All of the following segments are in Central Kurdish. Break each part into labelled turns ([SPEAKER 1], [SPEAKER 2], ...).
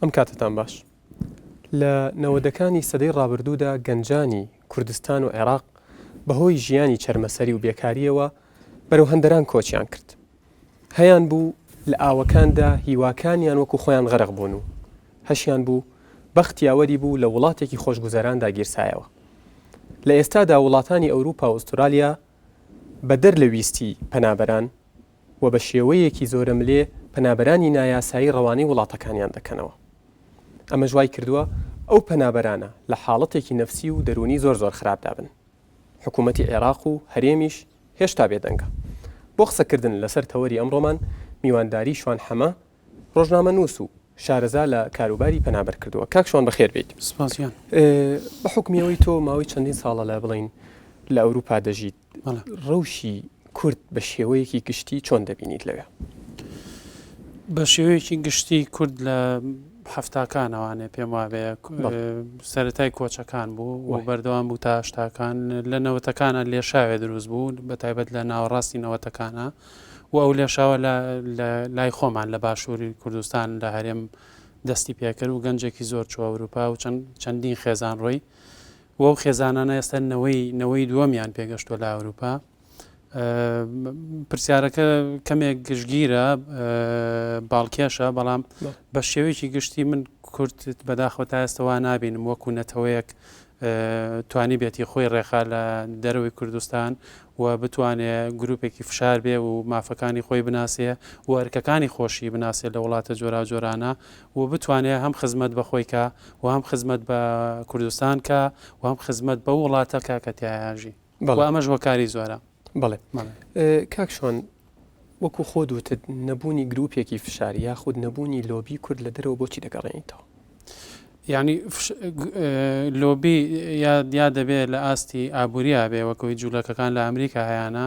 [SPEAKER 1] ئەم کاتەتان باش. لە نەوەدەکانی سەدەی ڕابردوودا گەنجانی کوردستان و عێراق بەهۆی ژیانی چەرمەسەری و بێکارییەوە بەرەو هەندەران کۆچیان کرد. هەیان بوو لە ئاوەکاندا هیواکانیان وەکو خۆیان غەرق بوون و هەشیان بوو بەخت یاوەری بوو لە وڵاتێکی خۆشگوزەراندا گیرسایەوە. لە ئێستادا وڵاتانی ئەوروپا و ئوسترالیا بەدەر لە ویستی پەنابەران و بە شێوەیەکی زۆرەملێ پەنابەرانی نایاسایی ڕەوانەی وڵاتەکانیان دەکەنەوە. ئەمەش وای کردووە ئەو پەنابەرانە لە حاڵەتێکی نەفسی و دەروونی زۆر زۆر خراپدا بن. حکوومەتی عێراق و هەرێمیش هێشتا بێدەنگە. بۆ قسەکردن لەسەر تەوەری ئەمڕۆمان میوانداری شوان حەمە، ڕۆژنامەنووس و شارەزا لە کاروباری پەنابەر کردووە. کاک شوان بەخێر بێیت.
[SPEAKER 2] سپاس گیان.
[SPEAKER 1] بە حوکمی ئەوەی تۆ ماوەی چەندین ساڵە لە بڵێین لە ئەوروپا دەژیت، ڕەوشی کورد بە شێوەیەکی گشتی چۆن دەبینیت لەوێ؟
[SPEAKER 2] بە شێوەیەکی گشتی کورد لە حەفتاکانەوانێ پێم وابێ سەرەتای کۆچەکان بوو و بەردەوام بوو تا هەشتاکان لە نەوەتەکانە لێشاوێ دروست بوو بە تایبەت لە ناوەڕاستی نەوەتەکانە و ئەو لێشاوە لە لای خۆمان لە باشووری کوردستان لە هەرێم دەستی پێکرد و گەنجێکی زۆر چوە ئەوروپا و چەندین خێزان ڕۆی و ئەو خێزانانە ئێستا نەوەی نەوەی دووەمیان پێگەشتووە لە ئەوروپا. پرسیارەکە کەمێک گشتگیرە باڵکێشە بەڵام بە شێوەیەکی گشتی من کورد بەداخەوە تا ئێستا وا نابینم وەکو نەتەوەیەک توانی بێتی خۆی ڕێخا لە دەرەوەی کوردستان و بتوانێ گروپێکی فشار بێ و مافەکانی خۆی بناسێ و ئەرکەکانی خۆشی بناسێ لە وڵاتە جۆراوجۆرانە و بتوانێ هەم خزمەت بە خۆی کا و هەم خزمەت بە کوردستان کا و هەم خزمەت بەو وڵاتە کا کە تیایا ژی و ئەمەش هۆکاری زۆرە.
[SPEAKER 1] بەڵێ کاک شوان وەکو خۆت وتت نەبوونی گروپێکی فشار یاخود نەبوونی لۆبی کورد لە دەرەوە بۆچی دەگەڕێنیتەوە؟
[SPEAKER 2] یعنی لۆبی یا دەبێ لە ئاستی ئابووریا بێ وەکەوەی جوولەکەکان لە ئەمریکا هەیانە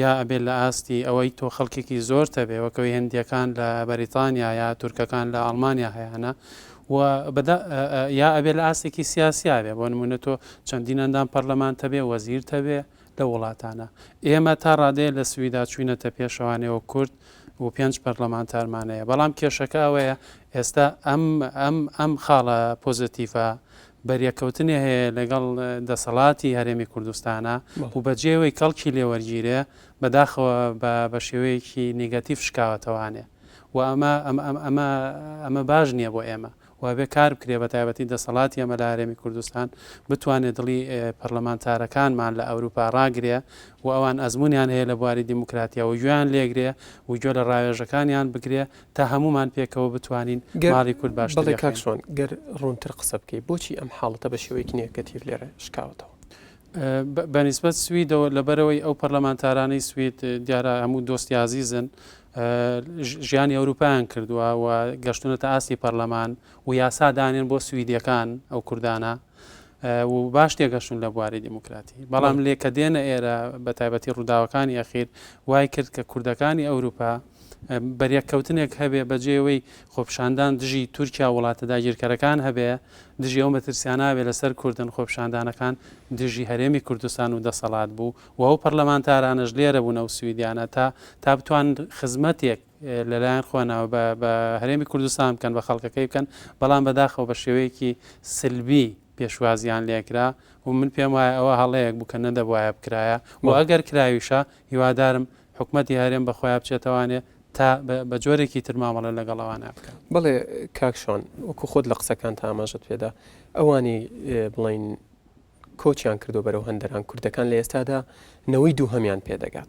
[SPEAKER 2] یا ئەبێ لە ئاستی ئەوەی تۆ خەڵکێکی زۆرت هەبێ وەک ئەوەی هندیەکان لە بەریتانیا یا تورکەکان لە ئەڵمانیا هەیانە و یا ئەبێ لە ئاستێکی سیاسیا بێ بۆ نمونە تۆ چەندین ئەندام پەرلەمانت هەبێ وەزیرت هەبێ لە وڵاتانە ئێمە تا ڕادەیە لە سویدا چوینەتە پێشەوانەوە کورد و پێنج پەرلەمانتارمان هەیە بەڵام کێشەکە ئەوەیە ئێستا ئەم ئەم ئەم خاڵە پۆزەتیڤە بەریەککەوتنێ هەیە لەگەڵ دەسەڵاتی هەرێمی کوردستانا و بەجێوەی کەڵکی لێ وەرگیرێ بەداخەوە بە بە شێوەیەکی نیگەتیڤ شکاوەتەوانێ و ئەمە ئەمە ئەمە باش نییە بۆ ئێمە و ئەبێ کار بکرێ بە تایبەتی دەسەڵاتی ئەمە لە هەرێمی کوردستان بتوانێ دڵی پەرلەمانتارەکانمان لە ئەوروپا ڕاگرێ و ئەوان ئەزمونیان هەیە لە بواری دیموکراتیا و گوێیان لێگرێ و گوێ لە ڕاوێژەکانیان بگرێ تا هەموومان پێکەوە بتوانین ماڵی کورد باشتر
[SPEAKER 1] بەڵێ کاک شوان گەر ڕوونتر قسە بکەی بۆچی ئەم حاڵەتە بە شێوەیەکی نێگەتیڤ لێرە شکاوەتەوە؟
[SPEAKER 2] بە نیسبەت سویدەوە لەبەرئەوەی ئەو پەرلەمانتارانەی سوید دیارە هەموو دۆستی ئازیزن ژیانی ئەوروپایان کردووە و گەشتونەتە ئاستی پەرلەمان و یاسا دانێن بۆ سویدیەکان ئەو کوردانە و باش تێگەشتون لە بواری دیموکراتی بەڵام لێ کە دێنە ئێرە بە تایبەتی ڕووداوەکانی ئەخیر وای کرد کە کوردەکانی ئەوروپا بەریەککەوتنێک هەبێ بە جێی خۆپیشاندان دژی تورکیا و وڵاتە داگیرکەرەکان هەبێ، دژی ئەو مەترسیانە هەبێ لەسەر کوردن، خۆپیشاندانەکان دژی هەرێمی کوردستان و دەسەڵات بوو و ئەو پەرلەمانتارانەش لێرە بوون ئەو سویدیانە تا تا بتوان خزمەتێک لەلایەن خۆیانەوە بە بە هەرێمی کوردستان بکەن بە خەڵکەکەی بکەن، بەڵام بەداخەوە بە شێوەیەکی سلبی پێشوازیان لێکرا و من پێم وایە ئەوە هەڵەیەک بوو کە نەدەبوایە بکرایە و ئەگەر کراویشە هیوادارم حکومەتی هەرێم بە خۆیا بچێتەوانێ تا بە جۆرێکی تر مامەڵە لەگەڵ ئەوانە بکا.
[SPEAKER 1] بەڵێ کاک شوان وەکو خۆت لە قسەکانتا ئاماژەت پێدا ئەوانەی بڵێین کۆچیان کردو بەرەو هەندەران کوردەکان لە ئێستادا نەوەی دووهەمیان پێدەگات.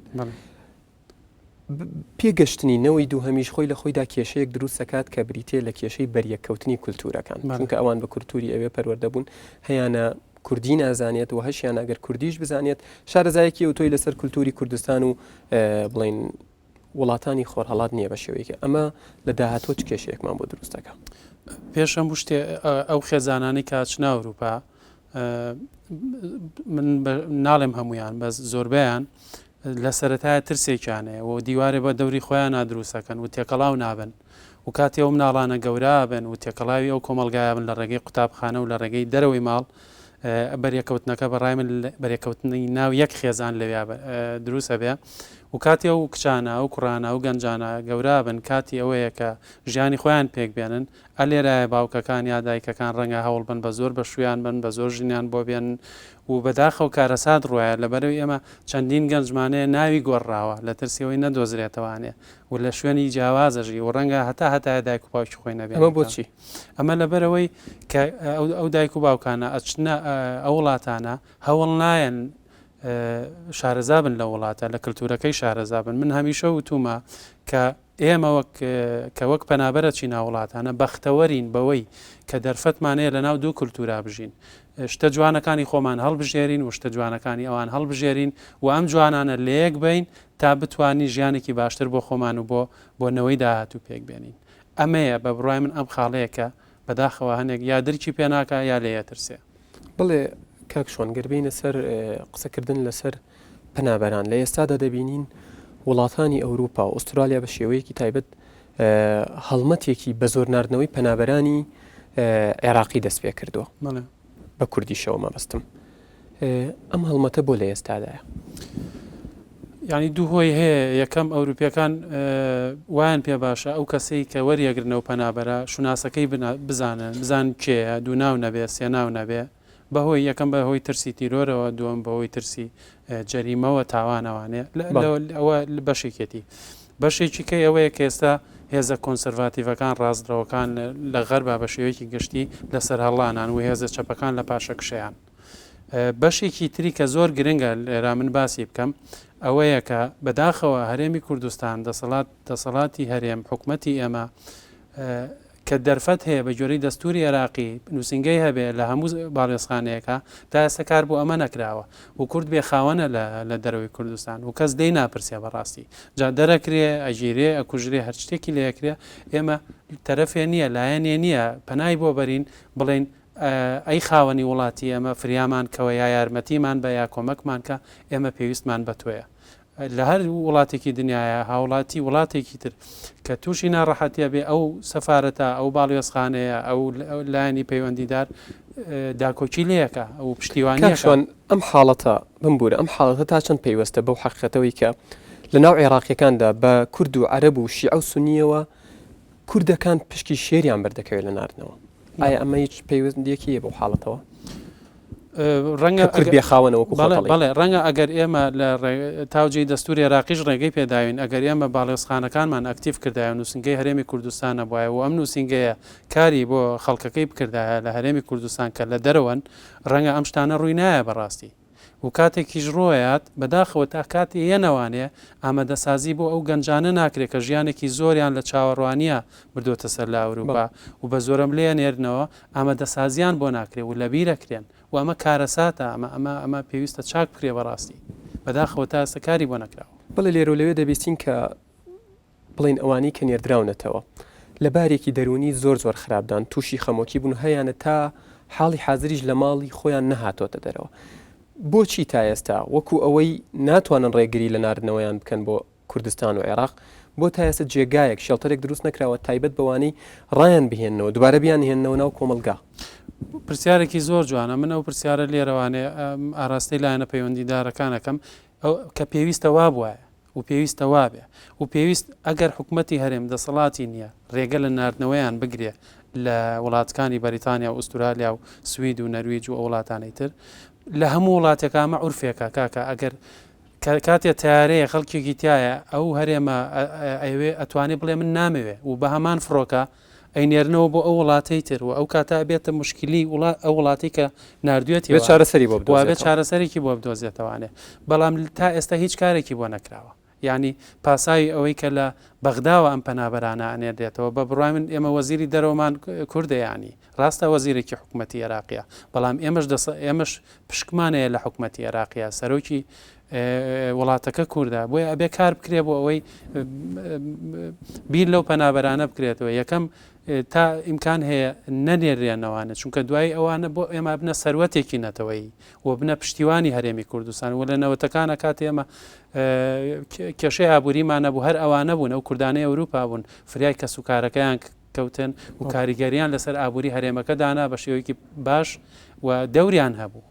[SPEAKER 1] پێگەشتنی نەوەی دووهەمیش خۆی لە خۆیدا کێشەیەک دروست دەکات کە بریتیە لە کێشەی بەریەککەوتنی کولتوورەکان چونکە ئەوان بە کولتووری ئەوێ پەروەردە بوون هەیانە کوردی نازانێت و هەشیان ئەگەر کوردیش بزانێت شارەزایەکی ئەوتۆی لەسەر کولتووری کوردستان و بڵین وڵاتانی خۆرهەڵات نییە بە شێوەیەکی ئەمە لە داهاتوە چ کێشەیەکمان بۆ دروست دەکات؟
[SPEAKER 2] پێش هەموو شتێ ئەو خێزانانەی کە ئەچنە ئەوروپا من ناڵێم هەمویان بەس زۆربەیان لە سەرەتایە ترسێکیان هەیە و دیوارێ بە دەوری خۆیانا دروست ئەکەن و تێکەڵاو نابن و کاتێ ئەو مناڵانە گەورە ئەبن و تێکەڵاوی ئەو کۆمەڵگایە بن لە ڕێگەی قوتابخانە و لە ڕێگەی دەرەوەی ماڵ بەرێکەوتنەکە بە ڕای من بەرێکەوتنی ناو یەک خێزان لەویا دروست ئەبێ. و کاتی ئەو کچانە، ئەو کوڕانە، ئەو گەنجانە گەورە ئەبن کاتی ئەوەیە کە ژیانی خۆیان پێک بێنن، ئە لێرایە باوکەکان یا دایکەکان ڕەنگە هەوڵ بەن بە زۆر بە شوویان بەن، بە زۆر ژنیان بۆ بێنن و بەداخەوە کارەسات ڕوایە لەبەرئەوەی ئێمە چەندین گەنجمان هەیە ناوی گۆڕراوە لە ترسی ئەوەی نەدۆزرێتەوانێ و لە شوێنی جیاواز ئەژی و ڕەنگە هەتا هەتایە دایک و باوکی خۆی
[SPEAKER 1] ئەمە
[SPEAKER 2] نەبێنێتەوە.
[SPEAKER 1] بۆچی؟
[SPEAKER 2] ئەمە لەبەرئەوەی کە ئەو دایک و باوکانە ئەچنە ئەو وڵاتانە هەوڵ نایەن شارەزا بن لە وڵاتە لە کللتورەکەی شارەزا بن من هەمیشە وتومە کە ئێمە وەک کە وەک پەنابەرە چینە وڵاتانە بەختەوەرین بەوەی کە دەرفەتمانەیە لە ناو دوو کللتورا بژین شتە جوانەکانی خۆمان هەڵبژێرین و شتە جوانەکانی ئەوان هەڵبژێرین و ئەم جوانانە لەیەک بین تا بتوانین ژیانێکی باشتر بۆ خۆمان و بۆ بۆ نەوەی داهاتوو پێک بێنین ئەمەیە بە بڕای من ئەم خاڵەیە کە بەداخەوە هەنێک یا درکی پێ ناکا یا لێی ئەترسێ.
[SPEAKER 1] بەڵێ کاک شوان گەر بێینە سەر قسەکردن لەسەر پەنابەران لە ئێستادا دەبینین وڵاتانی ئەوروپا و ئوسترالیا بە شێوەیەکی تایبەت هەڵمەتێکی بە زۆر ناردنەوەی پەنابەرانی عێراقی دەست پێ کردووە بە کوردیشەوە مەبەستم ئەم هەڵمەتە بۆ لە ئێستادایە؟
[SPEAKER 2] یانی دوو هۆی هەیە یەکەم ئەوروپیەکان وایان پێ باشە ئەو کەسەی کە وەریەگرنەوە پەنابەرە شوناسەکەی بزانن بزان کێیە دوو ناو نەبێ سێ ناو نەبێ بەهۆی یەکەم بە هۆی ترسی تیرۆرەوە دووەم بەهۆی ترسی جەریمەوە تاوانەوانێ ئەوە بەشێکێتی بەشێکی کەی ئەوەیە کە ئێستا هێزە کۆنسەرڤاتیڤەکان ڕاستڕەوەکان لە غەربا بە شێوەیەکی گشتی لەسەر هەڵانان و هێزە چەپەکان لە پاشەکشەیان بەشێکی تری کە زۆر گرنگە لێرا من باسی بکەم ئەوەیە کە بەداخەوە هەرێمی کوردستان دەسەڵات دەسەڵاتی هەرێم حکومەتی ئێمە کە دەرفەت هەیە بە گوێرەی دەستوری عێراقی نووسینگەی هەبێ لە هەموو باڵێزخانەیەەکە تا ئێستا کار بۆ ئەمە نەکراوە و کورد بێ خاوەنە لە دەرەوەی کوردستان و کەس لێی ناپرسێ بەڕاستی جا دەرەکرێ ئەگیرێ ئەکوژرێ هەر شتێکی لێکرێ ئێمە تەرەفێ نییە لایەنێ نییە پەنای بۆ بەرین بڵێن ئەی خاوەنی وڵاتی ئێمە فریامان کەوە یا یارمەتیمان بە یا کۆمەکمان کە ئێمە پێویستمان بە تۆیە. لە هەر وڵاتێکی دنیایا هاوڵاتی وڵاتێکی تر کە تووشی ناڕەحەتیە بێ ئەو سەفارەتە ئەو باڵیۆزخانەیە ئەو لایەنی پەیوەندیدار داکۆکی لێکە ئەو پشتیوانی
[SPEAKER 1] کاک شوان ئەم حاڵەتە بمبورە ئەم حاڵەتە تا چەند پەیوەستە بەو حەقیقەتەوەی کە لە ناو عێراقیەکاندا بە کورد و عەرەب و شیعە و سونیەوە کوردەکان پشکی شێریان بەردەکەوێت لە ناردنەوە ئایا ئەمە هیچ پەیوەندیەکی هەیە بەو حاڵەتەوە؟
[SPEAKER 2] ڕەنگە
[SPEAKER 1] کورد بێ خاوەنە وەکو خۆت ئەڵێی.
[SPEAKER 2] بەڵێ ڕەنگە ئەگەر ئێمە لە تاوجێی دەستوری عێراقیش ڕێگەی پێداوین ئەگەر ئێمە باڵیۆزخانەکانمان ئەکتیڤ کردایە و نووسینگەی هەرێمی کوردستان نەبوایە و ئەم نووسینگەیە کاری بۆ خەڵکەکەی بکردایە لە هەرێمی کوردستان کە لە دەرەوەن ڕەنگە ئەم شتانە ڕووی نایە بەڕاستی. و کاتێکیش ڕۆیات، بەداخەوە تا کاتێ یەنەوانێ ئامادەسازی بۆ ئەو گەنجانە ناکرێ کە ژیانێکی زۆریان لە چاوەڕوانییا بردۆتە سەر لە ئەوروپا و بە زۆرەملێ ئەنێرنەوە، ئامادەسازیان بۆ ناکرێ و لەبیرەکرێن و ئەمە کارەساتە، ئەمە ئەمە ئەمە پێویستە چاک بکرێ بەڕاستی. بەداخەوە تا ئێستا کاری بۆ نەکراوە.
[SPEAKER 1] بەڵێ لێرەو لەوێ دەبیستین کە بڵێین ئەوانەی کە نێردراونەتەوە لە بارێکی دەروونی زۆر زۆر خراپدان، تووشی خەمۆکی بوون و هەیانە تا حاڵی حازریش لە ماڵی خۆیان نەهاتۆتە دەرەوە. بۆچی تا ئێستا وەکو ئەوەی ناتوانن ڕێگری لە ناردنەوەیان بکەن بۆ کوردستان و عێراق، بۆ تا ئێستا جێگایەک، شێڵتەرێک دروست نەکراوە تایبەت بەوانەی ڕایان بهێننەوە، دوبارە بیانهێننەوە ناو کۆمەڵگا؟
[SPEAKER 2] پرسیارێکی زۆر جوانە، من ئەو پرسیارە لێرەوانێ ئاراستەی لایەنە پەیوەندیدارەکان ئەکەم کە پێویستە وابوایە، و پێویستە وابێ و پێویست ئەگەر حکومەتی هەرێم دەسەڵاتی نیە رێگە لە ناردنەوەیان بگرێ لە وڵاتکانی بەریتانیا و ئوسترالیا و سوید و نەرویج و ئەو وڵاتانەی تر لە هەموو وڵاتێکا ئەمە عورفێکە کاکە ئەگەر کاتێ تەیارەیە خەڵکێکی تایە ئەو هەرێمە ئەوێ ئەتوانێ بڵێ من نامەوێ و بە هەمان فڕۆکە ئەینێرنەوە بۆ ئەو وڵاتەی تر و ئەو کاتە ئەبێتە موشکیلی وڵا ئەو وڵاتەی کە ناردوێتیەوە
[SPEAKER 1] بێ چارەسەری بۆ
[SPEAKER 2] وابێ بدۆزێتەوە. چارەسەرێکی بۆ بدۆزێتەوانێ بەڵام تا ئێستا هیچ کارێکی بۆ نەکراوە یانی پاساوی ئەوەی کە لە بەغداوە ئەم پەنابەرانە ئەنێرێتەوە بە بڕوای من ئێمە وەزیری دەرەوەمان کوردە یانی ڕاستە وەزیرێکی حکومەتی عێراقیە بەڵام ئێمەش دەسە ئێمەش پشکمان هەیە لە حکومەتی عێراقیە سەرۆکی وڵاتەکە کوردە بۆیە ئەبێ کار بکرێ بۆ ئەوەی بیر لەو پەنابەرانە بکرێتەوە یەکەم تا ئیمکان هەیە نەنێرێنەوانە چونکە دوای ئەوانە بۆ ئێمە بنە سەروەتێکی نەتەوەیی و بنە پشتیوانی هەرێمی کوردستان و لە نەوەتەکانە کاتێ ئێمە کێشەی ئابووریمان نەبوو هەر ئەوانە بوون ئەو کوردانەی ئەوروپا بوون فریای کەسوکارەکەیان کەوتن و کاریگەریان لەسەر ئابووری هەرێمەکە دانا بە شێوەیەکی باش و دەوریان هەبوو.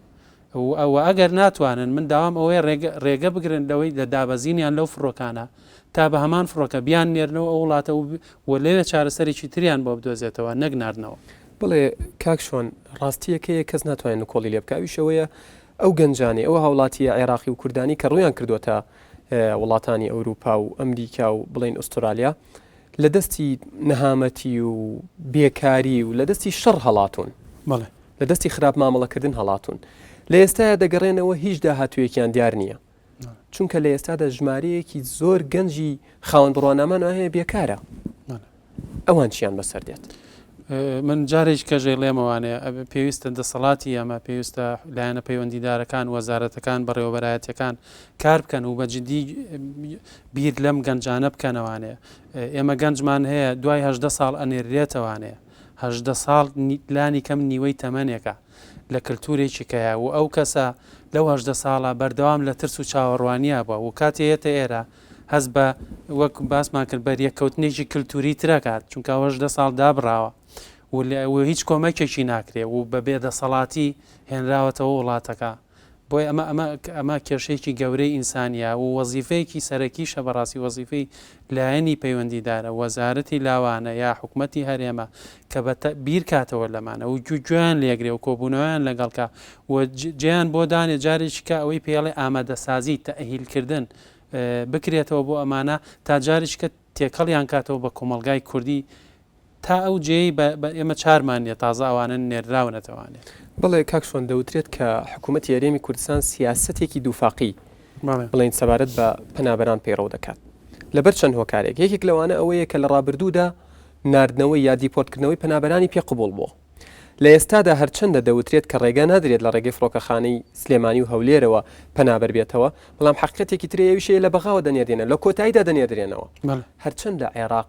[SPEAKER 2] و ئەگەر ناتوانن من داوام ئەوەیە ڕێگە ڕێگە بگرن لەوەی لە دابەزینیان لەو فڕۆکانە تا بە هەمان فڕۆکە بیان نێرنەوە ئەو وڵاتە و لەوێ چارەسەرێکی تریان بۆ بدۆزێتەوە نەک ناردنەوە.
[SPEAKER 1] بەڵێ کاک شوان ڕاستیەک هەیە کەس ناتوانێت نکۆڵی لێ بکا ئەویش ئەوەیە ئەو گەنجانەی ئەو هاوڵاتیە عێراقی و کوردانی کە ڕوویان کردووەتە وڵاتانی ئەوروپا و ئەمریکا و بڵێین ئوسترالیا لە دەستی نەهامەتی و بێکاری و لە دەستی شەڕ هەڵاتوون.
[SPEAKER 2] بەڵێ.
[SPEAKER 1] لە دەستی خراپ مامەڵەکردن هەڵاتوون. لە ئێستایا دەگەڕێنەوە هیچ داهاتوویەکیان دیار نییە. چونکە لە ئێستادا ژمارەیەکی زۆر گەنجی خاوەن بڕوانامەمان هەیە بێکارە. ئەوان چیان بەسەر دێت؟
[SPEAKER 2] من جارێکی کەش ئەیڵێمەوانێ پێویستە دەسەڵاتی ئەمە پێویستە لایەنە پەیوەندیدارەکان وەزارەتەکان بەڕێوەبەرایەتیەکان کار بکەن و بە جدی بیر لەم گەنجانە بکەنەوانێ ئێمە گەنجمان هەیە دوای هەدە ساڵ ئەنێرێتەوانێ هەدە ساڵ لانی کەم نیوەی تەمەنێکە لە کللتورێکی کەیە و ئەو کەسە لەو هەدە ساڵە بەردەوام لە ترس و چاوەڕوانیە بووە و کاتێ یەتە ئێرە هەست بە وەک باسمان کرد بەریەککەوتنێکی کلتوری ترەکات چونکە ئەوەش دە ساڵ دابڕاوە و هیچ کۆمەکێکی ناکرێ و بە بێدەسەڵاتی هێنراوەتەوە وڵاتەکە بۆی ئەمە ئەمە ئەمە کێشەیەکی گەورەی ئینسانیە و وەزیفەیەکی سەرەکیشە بەڕاستی وەزیفەی لایەنی پەیوەندیدارە وەزارەتی لاوانە یا حکومەتی هەرێمە کە بە بیرکاتەوە لەمانە و گوێیان لێگرێ و کۆبوونەوەیان لەگەڵکە و جێیان بۆ دانێ جارێکی کە ئەوەی پێڵێ ئامادەسازی تەئهیلکردن بکرێتەوە بۆ ئەمانە تا جارێکی کە تێکەڵیان کاتەوە بە کۆمەڵگای کوردی تا ئەو جێی بە ئێمە چارمان نیە تازە ئەوانە نێردراونەتەوانێ.
[SPEAKER 1] بەڵێ کاک شوان دەوترێت کە حکوومەتی هەرێمی کوردستان سیاسەتێکی دووفاقی بڵێین سەبارەت بە پەنابەران پەیڕەو دەکات لەبەر چەند هۆکارێک یەکێک لەوانە ئەوەیە کە لە ڕابردوودا ناردنەوەی یا دیپۆرتکردنەوەی پەنابەرانی پێ قبوڵ بووە لە ئێستادا هەرچەندە دەوترێت کە ڕێگا نادرێت لە ڕێگەی فڕۆکەخانەی سلێمانی و هەولێرەوە پەنابەر بێتەوە، بەڵام حەقیقەتێکی ترە ئەویش هەیە لە بەغاوە دەنێردرێنەوە، لە کۆتاییدا دەنێردرێنەوە. هەرچەندە عێراق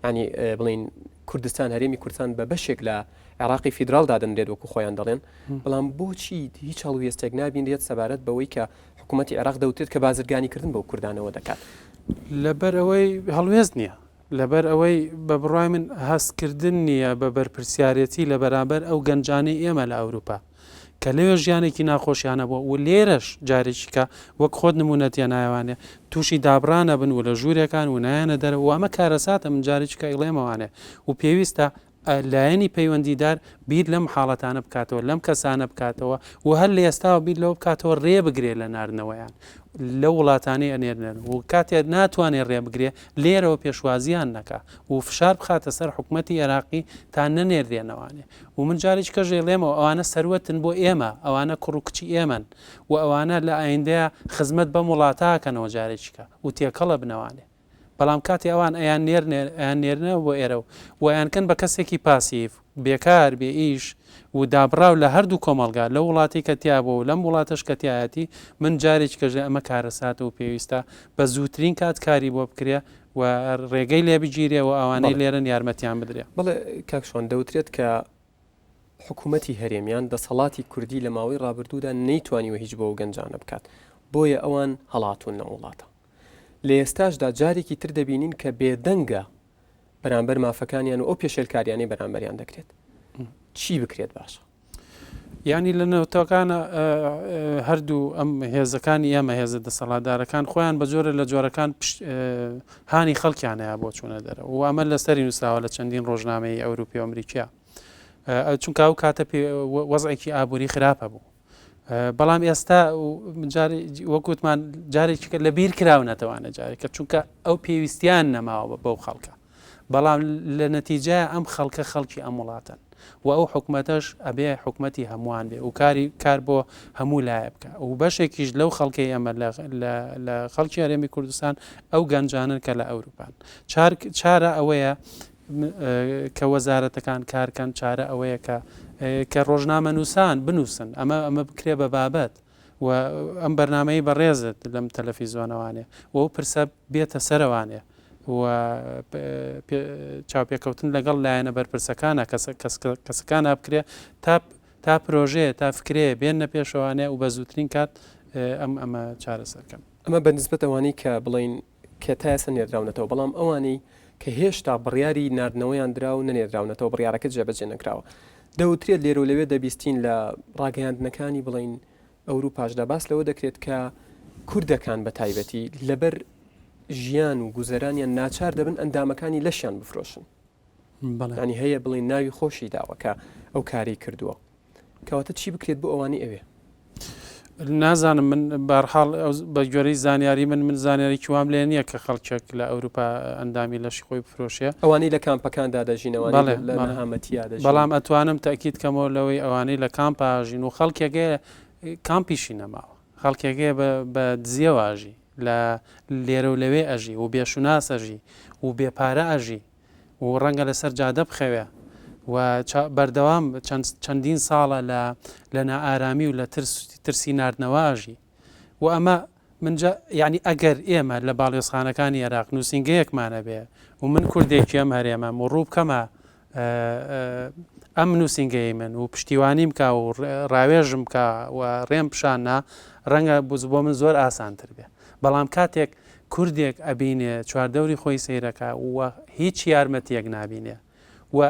[SPEAKER 1] یانی بڵێین کوردستان هەرێمی کوردستان بە بەشێک لە عێراقی فیدراڵ دادەنرێت وەکو خۆیان دەڵێن، بەڵام بۆچی هیچ هەڵوێستێک نابینرێت سەبارەت بەوەی کە حکوومەتی عێراق دەوترێت کە بازرگانیکردن بەو کوردانەوە دەکات؟
[SPEAKER 2] لەبەرئەوەی هەڵوێست نییە. لەبەر ئەوەی بە بڕوای من هەست کردن نییە بە بەرپرسیارێتی لە بەرامبەر ئەو گەنجانەی ئێمە لە ئەوروپا کە لەوێ ژیانێکی ناخۆشیان هەبووە و لێرەش جارێکی کە وەک خۆت نموونەت هێنایەوانێ تووشی دابڕان ئەبن و لە ژوورێکان و نایەنە دەرەوە و ئەمە کارەساتە من جارێکی کە ئەیڵێمەوانێ و پێویستە لایەنی پەیوەندیدار بیر لەم حاڵەتانە بکاتەوە، لەم کەسانە بکاتەوە و هەر لە ئێستاوە بیر لەوە بکاتەوە رێ بگرێ لە ناردنەوەیان لەو وڵاتانەی ئەنێرنن و کاتێ ناتوانێ رێ بگرێ لێرەوە پێشوازیان نەکا و فشار بخاتە سەر حکومەتی ئێراقی تا نەنێردرێنەوانێ و من جارێکی کەش ئەیڵێمەوە ئەوانە سەروەتن بۆ ئێمە ئەوانە کوڕ و کچی ئێمەن و ئەوانە لە ئایندەیا خزمەت بەم وڵاتە ئەکەنەوە جارێکی کە و تێکەڵ ئەبنەوانێ. بەڵام کاتێ ئەوان ئەیان نێرنێ ئەیان نێرنەوە بۆ ئێرە و و ئەیانکەن بە کەسێکی پاسیڤ، بێکار، بێ ئیش و دابڕاو لە هەردوو کۆمەڵگا، لەو وڵاتەی کە تیا بووە و لەم وڵاتەش کە تیایەتی، من جارێکی کەش دەڵێم ئەمە کارەساتە و پێویستە بە زووترین کات کاری بۆ بکرێ و ڕێگەی لێ بگیرێ و ئەوانەی لێرەن یارمەتیان بدرێ.
[SPEAKER 1] بەڵێ کاک شوان، دەوترێت کە حکوومەتی هەرێم یان دەسەڵاتی کوردی لە ماوەی ڕابردوودا نەیتوانیوە هیچ بۆ ئەو گەنجانە بکات، بۆیە ئەوان هەڵاتوون لەم وڵاتە. لە ئێستاشدا جارێکی تر دەبینین کە بێدەنگە بەرامبەر مافەکانیان و ئەو پێشێلکاریانەی بەرامبەریان دەکرێت. چی بکرێت باشە؟
[SPEAKER 2] یانی لە نەتەوەکانە هەردوو ئەم هێزەکانی ئێمە هێزە دەسەڵاتدارەکان خۆیان بە جۆرە لە جۆرەکان هانی خەڵکیان هەیە بۆ چوونە دەرە و ئەمە لەسەری نووسراوە لە چەندین ڕۆژنامەی ئەوروپی و ئەمریکیا چونکە ئەو کاتە وەزعێکی ئابووری خراپە بوو بەڵام ئێستا وەکوتمان جارێکی لە بیر کراونەتەوانە جارێکە چونکە ئەو پێویستیان نەماوە بەو خەڵکە بەڵام لە نەتیجەیا ئەم خەڵکە خەڵکی ئەم وڵاتەن و ئەو حکومەتەش ئەبێ حکومەتی هەمووان بێ و کاری کار بۆ هەموو لایە بکە و بەشێکیش لەو خەڵکەی ئەمە لە خەڵکی هەرێمی کوردستان ئەو گەنجانن کە لە ئەوروپان چارە ئەوەیە کە وەزارەتەکان کارکەن چارە ئەوەیە کە کە ڕۆژنامەنووسان بنووسن ئەمە ئەمە بکرێ بە بابەت و ئەم بەرنامەی بەڕێزت لەم تەلەفیزۆنەوانێ و ئەو پرسە بێتە سەرەوانێ و چاوپێکەوتن لەگەڵ لایەنە بەرپرسەکانە کەسەکانە بکرێ تا تا پرۆژەیە تا فکرەیە بێنە پێشەوانێ و بە زووترین کات ئەم ئەمە چارەسەرکەن.
[SPEAKER 1] ئەمە بە نسبەت ئەوانەی کە بڵێین کە تا ئێستا نێردراونەتەوە، بەڵام ئەوانەی کە هێشتا بڕیاری ناردنەوەیان درا و نەنێردراونەتەوە بڕیارەکە جێبەجێ نەکراوە. دەوترێت لێرە و لەوێ دەبیستین لە ڕاگەیاندنەکانی بڵێین. ئەوروپاشدا باس لەوە دەکرێت کە کوردەکان بە تایبەتی لەبەر ژیان و گوزەرانیان ناچار دەبن ئەندامەکانی لەشیان بفرۆشن. ینی هەیە بڵین ناوی خۆشی داوە کە ئەو کاری کردووە. کەواتە چی بکرێت بۆ ئەوانەی ئەوێ؟
[SPEAKER 2] نازانم من بارحاڵ بە گوێرەی زانیاری من من زانیاری کوام لێ نییە کە خەڵکێک لە ئەوروپا ئەندامی لەشی خۆی بفرۆشێ
[SPEAKER 1] ئەوانەی لە کامپەکاندا دەژین ئەوانەی لە نەهامەتیا دەژین
[SPEAKER 2] بەڵام ئەتوانم تەئکید کەمەوە لەوەی ئەوانەی لە کامپا ئەژین و خەڵکێک هەیە کامپیشی نەماوە خەڵکێک هەیە بە دزیەوە ئەژی لە لێرە و لەوێ ئەژی و بێ شوناس ئەژی و بێ پارە ئەژی و ڕەنگە لەسەر جادە بخەوێ و بەردەوام چەندین ساڵە لە لە نائارامی و لە ترسی ناردنەوە ئەژی و ئەمە من جا یانی ئەگەر ئێمە لە باڵیۆزخانەکانی عێراق نووسینگەیەکمان هەبێ و من کوردێکی ئەم هەرێمەم و ڕوو بکەمە ئەم نووسینگەی من و پشتیوانیم کا و ڕاوێژم کا و ڕێم پیشان نا ڕەنگە بۆ من زۆر ئاسانتر بێ بەڵام کاتێک کوردێک ئەبینێ چواردەوری خۆی سەیرەکا و هیچ یارمەتیەک نابینێ و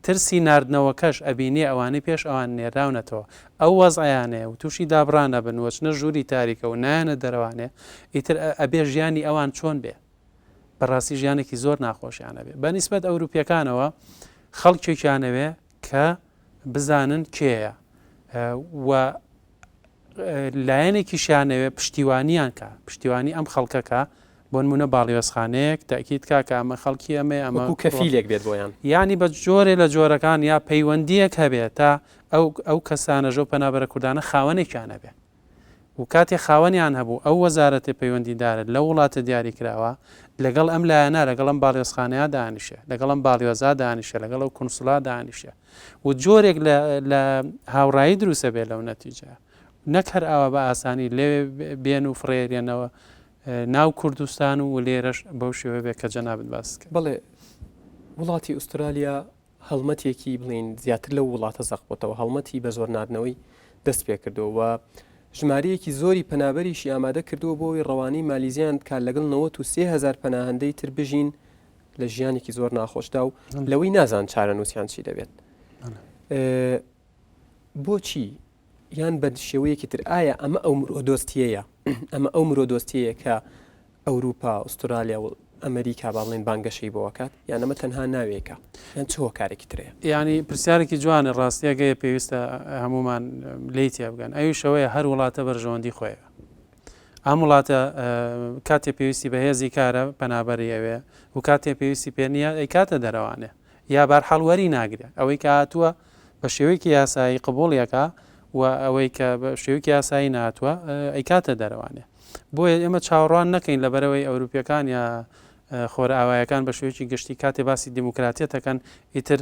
[SPEAKER 2] ترسی ناردنەوەکەش ئەبینێ ئەوانەی پێش ئەوان نێراونەتەوە ئەو وەزعیانەیە و تووشی دابڕان ئەبن و ئەچنە ژووری تاریکە و نایەنە دەرەوانێ ئیتر ئەبێ ژیانی ئەوان چۆن بێ بەڕاستی ژیانێکی زۆر ناخۆشیان ئەبێ بە نیسبەت ئەوروپیەکانەوە خەڵکێکیانەوێ کە بزانن کێیە و لایەنێکیشیانەوێ پشتیوانیان کا پشتیوانی ئەم خەڵکە کا بۆ نمونە باڵیۆزخانەیەک تەئکید کا کە ئەمە خەڵکی ئەمەیە ئەمە
[SPEAKER 1] وەکو کەفیلێک بێت بۆیان.
[SPEAKER 2] یانی بە جۆرێ لە جۆرەکان یا پەیوەندییەک هەبێ تا ئەو ئەو کەسانەش ئەو پەنابەرە کوردانە خاوەنێکیان هەبێ و کاتێ خاوەنیان هەبوو ئەو وەزارەتە پەیوەندیدارە لەو وڵاتە دیاریکراوە لەگەڵ ئەم لایەنە لەگەڵ ئەم باڵیۆزخانەیە دانیشێ لەگەڵ ئەم باڵیۆزا دانیشێ لەگەڵ ئەو کونسولا دانیشێ و جۆرێک لە لە هاوڕایی دروستە بێ لەو نەتیجە نەک هەر ئاوا بە ئاسانی لەوێ بێن و فڕێرێنەوە ناو کوردستان و لێرەش بەو شێوە بێ کە جەنابت باست کرد.
[SPEAKER 1] بەڵێ وڵاتی ئوسترالیا هەڵمەتێکی بڵین زیاتر لەو وڵاتە زەق بۆتەوە هەڵمەتی بە زۆر ناردنەوەی دەست پێ کردووە و ژمارەیەکی زۆری پەنابەریشی ئامادە کردووە بۆ ئەوەی ڕەوانەی مالیزیان بکات لەگەڵ 93 هەزار پەناهەندەی تر بژین لە ژیانێکی زۆر ناخۆشدا و لەوەی نازان چارەنووسیان چی دەبێت. بۆچی یان بە شێوەیەکی تر ئایا ئەمە ئەو مرۆدۆستیەیە ئەمە ئەو مرۆدۆستیەیە کە ئەوروپا ئوسترالیا و ئەمریکا با بڵێن بانگەشەی بۆ ئەکات یان ئەمە تەنها ناوێکە یان چ هۆکارێکی ترەیە؟
[SPEAKER 2] یانی پرسیارێکی جوانە ڕاستیەکەی پێویستە هەمومان لێی تێبگەن ئەویش ئەوەیە هەر وڵاتە بەرژەوەندی خۆیە ئەم وڵاتە کاتێ پێویستی بە هێزی کارە پەنابەری ئەوێ و کاتێ پێویستی پێ نییە ئەیکاتە دەرەوانێ یا بارحاڵ وەری ناگرێ ئەوەی کە هاتووە بە شێوەیەکی یاسایی قبوڵی ئەکا و ئەوەی کە بە شێوەیەکی یاسایی نەهاتووە ئەیکاتە دەرەوانێ. بۆیە ئێمە چاوەڕوان نەکەین لەبەرئەوەی ئەوروپیەکان یا خۆرئاوایەکان بە شێوەیەکی گشتی کاتێ باسی دیموکراتیەت ئەکەن ئیتر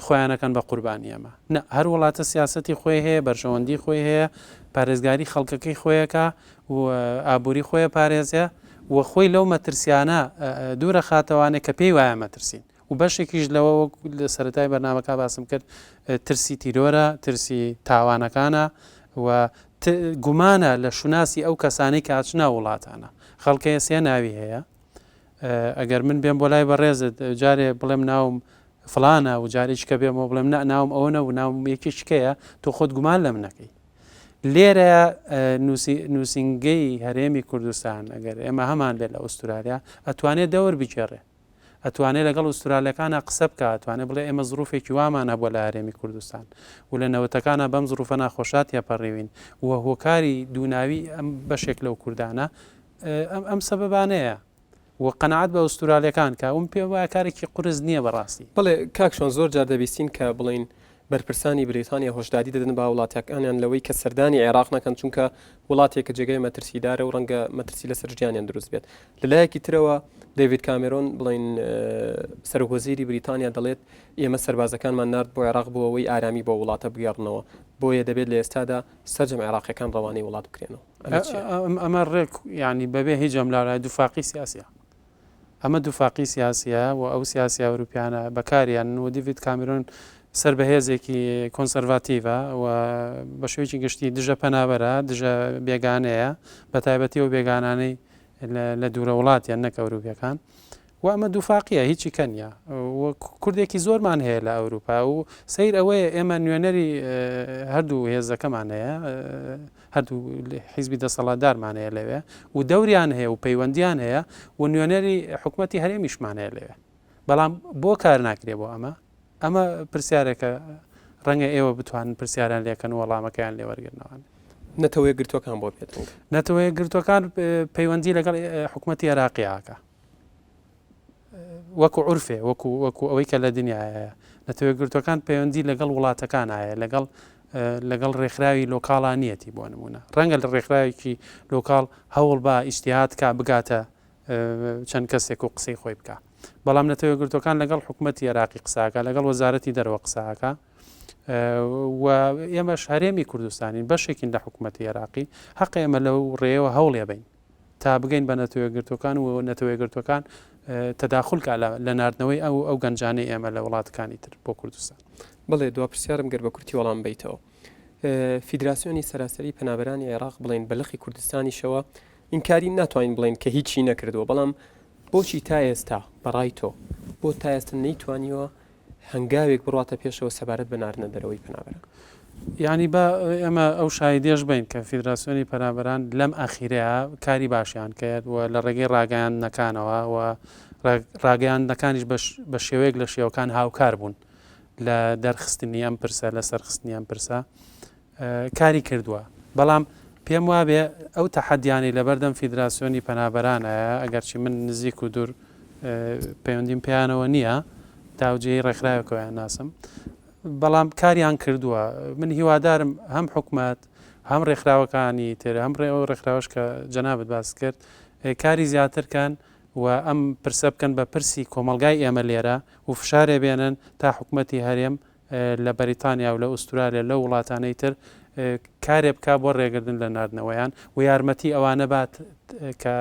[SPEAKER 2] خۆیان ئەکەن بە قوربانی ئەمە. نا هەر وڵاتە سیاسەتی خۆی هەیە، بەرژەوەندی خۆی هەیە، پارێزگاری خەڵکەکەی خۆی ئەکا و ئابووری خۆی ئەپارێزێ و خۆی لەو مەترسیانە دوورەخاتەوانێ کە پێی وایە مەترسین. و بەشێکیش لەوە وەک لە سەرەتای بەرنامەکە باسم کرد ترسی تیرۆرە، ترسی تاوانەکانە و گومانە لە شوناسی ئەو کەسانەی کە ئەچنە ئەو وڵاتانە. خەڵکەیە سێ ناوی هەیە. ئەگەر من بێم بۆ لای بەڕێزت جارێ بڵێم ناوم فڵانە و جارێکی کە بێمەوە بڵێم نا ناوم ئەوە نەبوو ناوم یەکێکی کەیە تۆ خۆت گومان لەم نەکەی. لێرە نووسینگەی هەرێمی کوردستان ئەگەر ئێمە هەمان بێت لە ئوسترالیا ئەتوانێت دەور بگێڕێ. ئەتوانێ لەگەڵ ئوسترالیەکانا قسە بکا، ئەتوانێ بڵێ ئێمە زروفێکی وامان هەبووە لە هەرێمی کوردستان و لە نەوەتەکانا بەم زروفە ناخۆشە تێپەڕیوین و هۆکاری دووناوی ئەم بەشێک لەو کوردانە ئەم ئەم سەبەبانەیە و قەناعەت بە ئوسترالیەکان کا وم پێ وایە کارێکی قورس نییە بەڕاستی.
[SPEAKER 1] بەڵێ کاک شوان زۆر جار دەبیستین کە بڵێین بەرپرسانی بریتانیا هۆشداری دەدەن بە هاوڵاتیەکانیان لەوەی کە سەردانی عێراق نەکەن چونکە وڵاتێکە جێگای مەترسیدارە و ڕەنگە مەترسی لەسەر ژیانیان دروست بێت. لە لایەکی ترەوە دەیڤید کامێرۆن بڵێین سەرۆک وەزیری بریتانیا دەڵێت ئێمە سەربازەکانمان نارد بۆ عێراق بۆ ئەوەی ئارامی بۆ وڵاتە بگێڕنەوە بۆیە دەبێت لە ئێستادا سەرجەم عێراقیەکان ڕەوانەی وڵات بکرێنەوە. ئەمە چییە؟
[SPEAKER 2] ئەمە ڕێک یانی بەبێ هیچ ئەملاولای دووفاقی سیاسیە. ئەمە دووفاقی سیاسیە و ئەو سیاسیە ئەوروپیانە بەکاریان و دیڤید کامیرۆن سەر بە هێزێکی کۆنسەرڤاتیڤە و بە شێوەیەکی گشتی دژە پەنابەرە، دژە بێگانەیە، بە تایبەتی ئەو بێگانانەی لە دوورە وڵاتیان نەک ئەوروپیەکان. و ئەمە دووفاقیە هیچی کە نیە و کوردێکی زۆرمان هەیە لە ئەوروپا و سەیر ئەوەیە ئێمە نوێنەری هەردوو هێزەکەمان هەیە هەردوو حیزبی دەسەڵاتدارمان هەیە لەوێ و دەوریان هەیە و پەیوەندیان هەیە و نوێنەری حکوومەتی هەرێمیشمان هەیە لەوێ بەڵام بۆ کار ناکرێ بۆ ئەمە ئەمە پرسیارێکە ڕەنگە ئێوە بتوانن پرسیاران لێکەن و وەڵامەکەیان لێ وەرگرنەوە.
[SPEAKER 1] نەتەوە یەکگرتووەکان بۆ بێدەنگن؟
[SPEAKER 2] نەتەوە یەکگرتووەکان پەیوەندی لەگەڵ حکوومەتی عێراقی ئاکا وەکو عورفێ وەکو وەکو ئەوەی کە لە دنیاە نەتەوە یەکگرتووەکان پەیوەندی لەگەڵ وڵاتەکان هەیە لەگەڵ لەگەڵ ڕێکخراوی local ا نیەتی بۆ نمونە ڕەنگە لە ڕێکخراوێکی local هەوڵ با ئیجتیهاد کا بگاتە چەند کەسێک و قسەی خۆی بکا بەڵام نەتەوە یەکگرتووەکان لەگەڵ حکوومەتی عێراقی قساکە لەگەڵ وەزارەتی دەرەوە قساکە و ئێمەش هەرێمی کوردستانین بەشێکین لە حکوومەتی عێراقی حەق ئێمە لەو ڕێیەوە هەوڵێ بین تا بگەین بە نەتەوە یەکگرتووەکان و نەتەوە یەکگرتووەکان تەداخول کا لە ناردنەوەی ئەو ئەو گەنجانەی ئێمە لە وڵاتەکانی تر بۆ کوردستان.
[SPEAKER 1] بەڵێ دوا پرسیارم گەر بە کورتی وەڵام بەیتەوە. فیدراسیۆنی سەراسەری پەنابەرانی عێراق بڵێین بە لقی کوردستانیشەوە ئینکاری ناتوانین بڵێین کە هیچی نەکردووە بەڵام بۆچی تا ئێستا بەڕای تۆ بۆ تا ئێستا نەیتوانیوە هەنگاوێک بڕواتە پێشەوە سەبارەت بە ناردنە دەرەوەی پەنابەران؟
[SPEAKER 2] یانی با ئێمە ئەو شایدیەش بین کە فیدراسیۆنی پەنابەران لەم ئەخیرەیە کاری باشیان کرد و لە ڕێگەی ڕاگەیاندنەکانەوە و ڕاگەیاندنەکانیش بە شێوەیەک لە شێوەکان هاوکار بوون لە دەرخستنی ئەم پرسە لە سەرخستنی ئەم پرسە کاری کردووە بەڵام پێم وابێ ئەو تەحەدیانەی لەبەردەم فیدراسیۆنی پەنابەرانایە ئەگەرچی من نزیک و دوور پەیوەندیم پێیانەوە نییە تاوجێی ڕێکخراوێکەوەیان ناسم بەڵام کاریان کردووە من هیوادارم هەم حکومەت هەم ڕێکخراوەکانی تر هەم ڕێ ئەو ڕێکخراوەش کە جەنابت باس کرد کاری زیاتر کەن و ئەم پرسە بکەن بە پرسی کۆمەڵگای ئێمە لێرە و فشارێ بێنن تا حکومەتی هەرێم لە بەریتانیا و لە ئوسترالیا لەو وڵاتانەی تر کارێ بکا بۆ ڕێگردن لە ناردنەوەیان و یارمەتی ئەوانە بات کە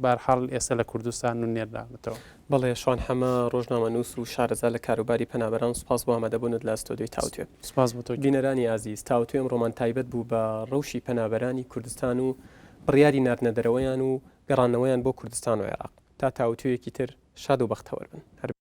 [SPEAKER 2] بارحاڵ ئێستا لە کوردستان و نێردراونەتەوە.
[SPEAKER 1] بەڵێ شوان حەمە ڕۆژنامەنووس و شارەزا لە کاروباری پەنابەران سوپاس بۆ ئامادەبوونت لە ستۆدیۆی تاوتوێ.
[SPEAKER 2] سوپاس بۆ تۆ.
[SPEAKER 1] بینەرانی ئازیز تاوتوێ ئەمڕۆمان تایبەت بوو بە ڕەوشی پەنابەرانی کوردستان و بڕیاری ناردنەدەرەوەیان و گەڕانەوەیان بۆ کوردستان و عێراق. تا تاوتوێیەکی تر شاد و بەختەوەر بن. هەر.